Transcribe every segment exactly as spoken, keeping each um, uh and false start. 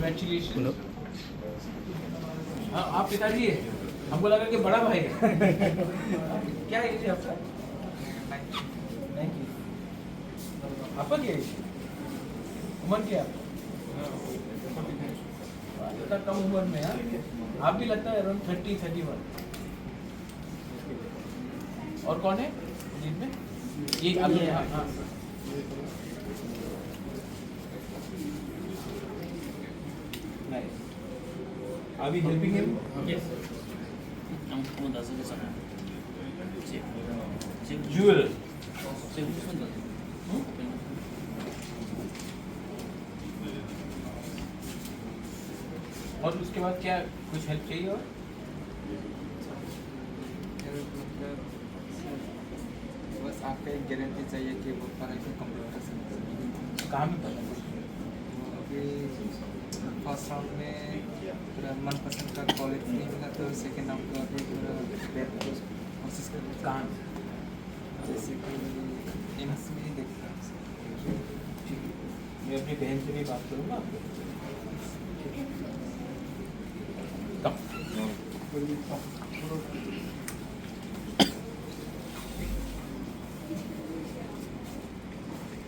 Congratulations. हाँ, आप पिताजी है। हमको लगा कि बड़ा भाई है। क्या एज है आपका? नाइनटीन। आपका क्या एज है? उम्र क्या है आपका? इतना कम उम्र में, हाँ? आप भी लगता है around थर्टी, थर्टी वन। और कौन है लीड में? ये अभी, हाँ, हाँ। Nice. Are we helping him? Yes. Ang pumunta sa kasama. Chief. Chief. Jewel. Chief, pumunta. Hmm? और उसके बाद क्या कुछ हेल्प चाहिए और? बस आपका एक गारंटी चाहिए कि वो पढ़ाई को कंप्लीट कर सकते हैं। कहाँ में पढ़ना है? वो अभी फर्स्ट राउंड में पूरा मनपसंद का कॉलेज नहीं मिला, तो सेकंड राउंड को अभी पूरा प्रिपेयर कोशिश कर रहे हैं। कहाँ? जैसे कि एम्स में ही देखता हूँ। ठीक है, मैं अपनी बहन से भी बात करूँगा आपको। ठीक है? Come.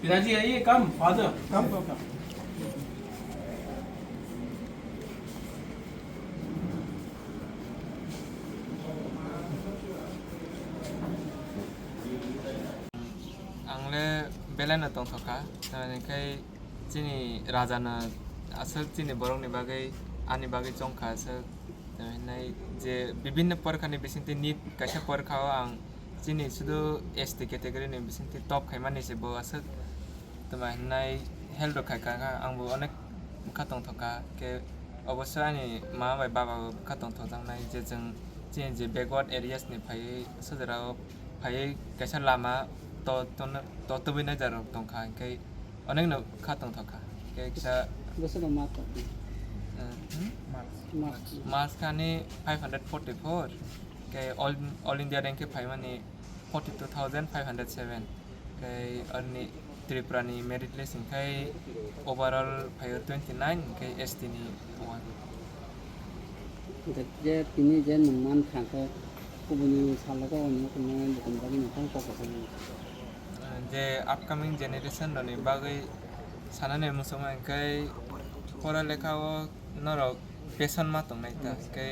पिताजी आइए, come, father, come, come, come. Ang le belai no tongthok kha, tamni khai chini raja no aswk chini borok ni bagwi, ani bagwi chong kha aswk, tamni hinai je bibinno porkha ni bisingtwi nit kaisa porkha o ang chini sudu S T category ni bisingtwi top khaimani se bo aswk. Tama hinai help rok khai kha, ang bo onek bwkha tongthok kha, khe obosso ani mama bai baba bo bwkha tongthok jaknai, je chwng chini je backward areas ni phaiwi sojra o phaiwi kaisa lama to, to, to tubui nai jora rok tongkha, hinkhe onek no bwkha tongthok kha, khe kisa Bwswk ma tong? Eh, hmm? Marks. Marks. Marks kha ani five hundred forty-four, khe all, all India rank khe phaimani forty two thousand five hundred seven. Khe arni Tripura ni merit list hinkhe overall phaio twenty nine, hinkhe S T ni one. Hinkhe je tini je nwng man kha khe kubuni salogo nwng tongmani bukhum bagwi nwng kok kok kwchangma. Je upcoming generation rokni bagwi sanani muchungma hinkhe pora lekha o norok passion ma tongnai ta, hinkhe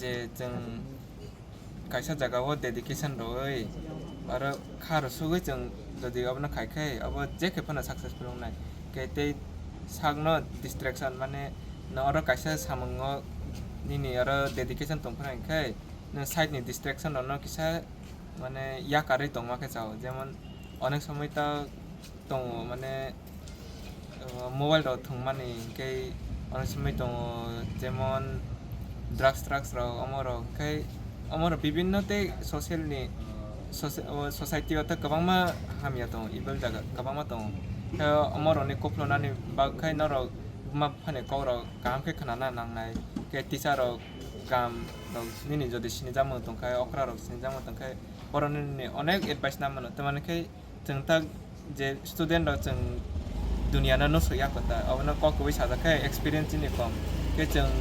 je chwng kaisa jaga o dedication rwwi aro kha rw sugwi chwng jodi obono khai khe obo je khe phano successful wngnai. Khe tei sakno distraction mane no oro kaisa samungo nini oro dedication tong phano hinkhe no side ni distraction rokno kisa mane yakarwi tongma khe chao, jemon onek somoi ta tongo, mane, uh, mobile rok thwngmani, hinkhe onek somoi tongo, jemon drugs, drugs rok, omo rok, hinkhe omo rok bibinno tei social ni, soci-, o society o tei kwbangma hamya tongo, evil jaga kwbangma tongo. Khe omo rokni kuphulunani bagwi khe norok buma buphani kok rok kaham khe khwnana nangnai, khe teacher rok kaham rok nini jodi sinijakmung tongkhe, okra rok sinijakmung tongkhe, borokni onek advice na mano, tamani khe chwng ta je student rok chwng dunia no nusu ya kota, abono kok kubui sajak khe experience ni kom khe chwng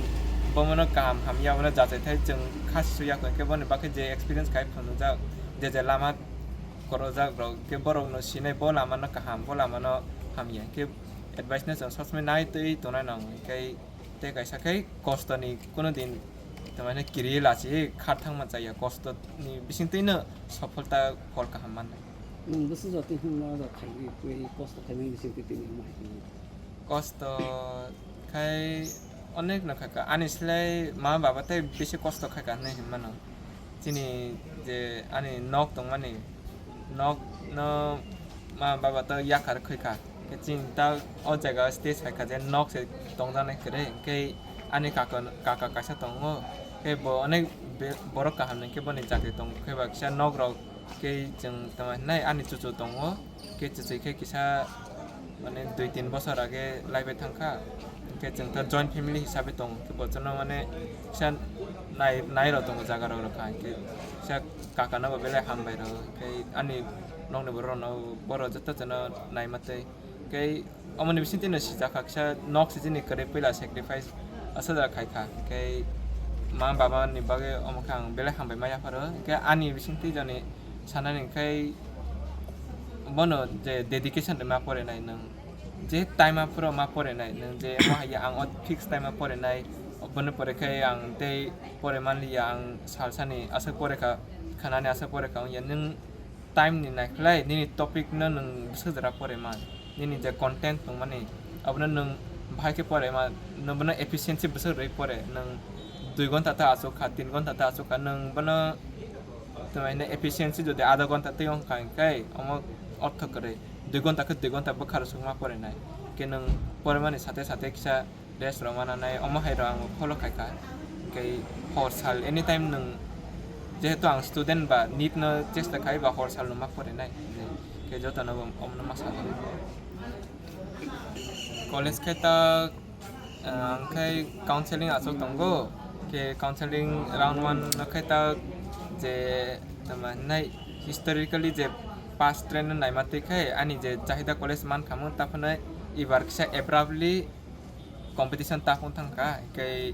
bomono kaham hamya abono jachai thai chwng kha su ya khe boni bagwi je experience khai phunukjak je je lama korojak rok khe borok no sinai bo lama no kaham bo lama no hamya khe advice no chwng sosmai nai twi tongnai nang khe tei kaisa khe kosto ni kuno din tamani kiri lachi kha thangma chaya kosto ni bisingtwi no sopholta phol kaham mannai. Nwng bwswk jotoni hwnma rok khaigwi twi kosto khaimani bisingtwi tini hwnma hai tini? Kosto khai onek no khaikha, ani slai ma baba tei bisi kosto khaikha hinwi hinmano. Chini je ani nok tongmani, nok no ma baba to yakhar khaikha. Khe chini ta o jaga stage phaikha je nok se tongjaknai kwrwi. Khe ani kaka, kaka kaisa tongo. Khe bo onek be-, borok kaham ni khe boni chakri tongo. Khe ba kisa nok rok khe chwng tamo hinai ani chuchu tongo. Khe chuchu khe kisa mane dui tin bosor age laibai thangkha. Khe chwng ta joint family hisabe tongo. Khe bo chwngno mane kisa nai, nai rok tongo jaga rok rokha. Khe kisa kaka no bo belai hambai rw. Khe ani nokni borok rok no borok joto chwngno naima tei. Tei omoni bisingtwi no sijak kha, kisa nok sijini kwrwi puila sacrifice aswk da khai kha. Tei ma baba ni bagwi omo khe ang belai hambai ma yapharo. Tei ani bisingtwi jani sanani khe bono je dedication rwma porinai nwng, je time aphuru ma porinai nwng, je mo hai ang o fix time a porinai, bono pore khe ang tei pore manliya, ang salsani aswk pore kha, khanani aswk pore kha wngya nwng time ni naikhlai nini topic no nwng bwswk jora pore man, nini je content tongmani abono nwng bahai khe pore man, nwng bono efficiency bwswk rwui pore, nwng dui ghonta ta achuk kha, tin ghonta ta achuk kha, nwng bono twmai hwnwi efficiency jodi adha ghonta twi wng kha hwnkhe omo ortho kwrwi, dui ghonta khe dui ghonta bwkha rwsukma porinai, khe nwng porimani sate sate kisa rest rwma nanai, omo hai rok ang follow khai kha. Hwnkhe hor sal anytime nwng, jehetu ang student ba nit no chesta khai ba hor sal no ma porinai, khe joto no omo no ma sa. College khe ta, ah, ang khai counseling achuk tongo, khe counseling round one no khe ta je tama nai historically je past trend no naima twi khai ani je Chahida College man khamu, ta phano ibar kisa abruptly competition ta phung thang kha, khe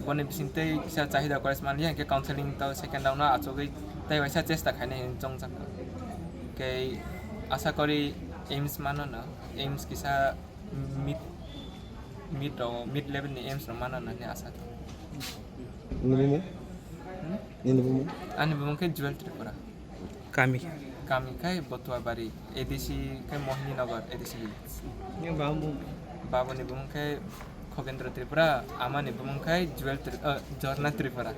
boni bising tei kisa Chahida College man ya, khe counseling to second round no achugwi tei waisa chesta khainai hinwi chongjak kha. Khe asa kori aims mano no, aims kisa mid, mid rok, mid level ni aims rok mano no hinwi asa kha. Nini bumung? Hmm? Nini bumung? Ani bumung khe Jewel Tripura. Kami? Kami khai Botuabari, A D C khai Mohini Nagar, A D C village. Ni bumung? Babuni bumung khai Khogendra Tripura, amani bumung khai Jewel Tri-, eh, Jharna Tripura.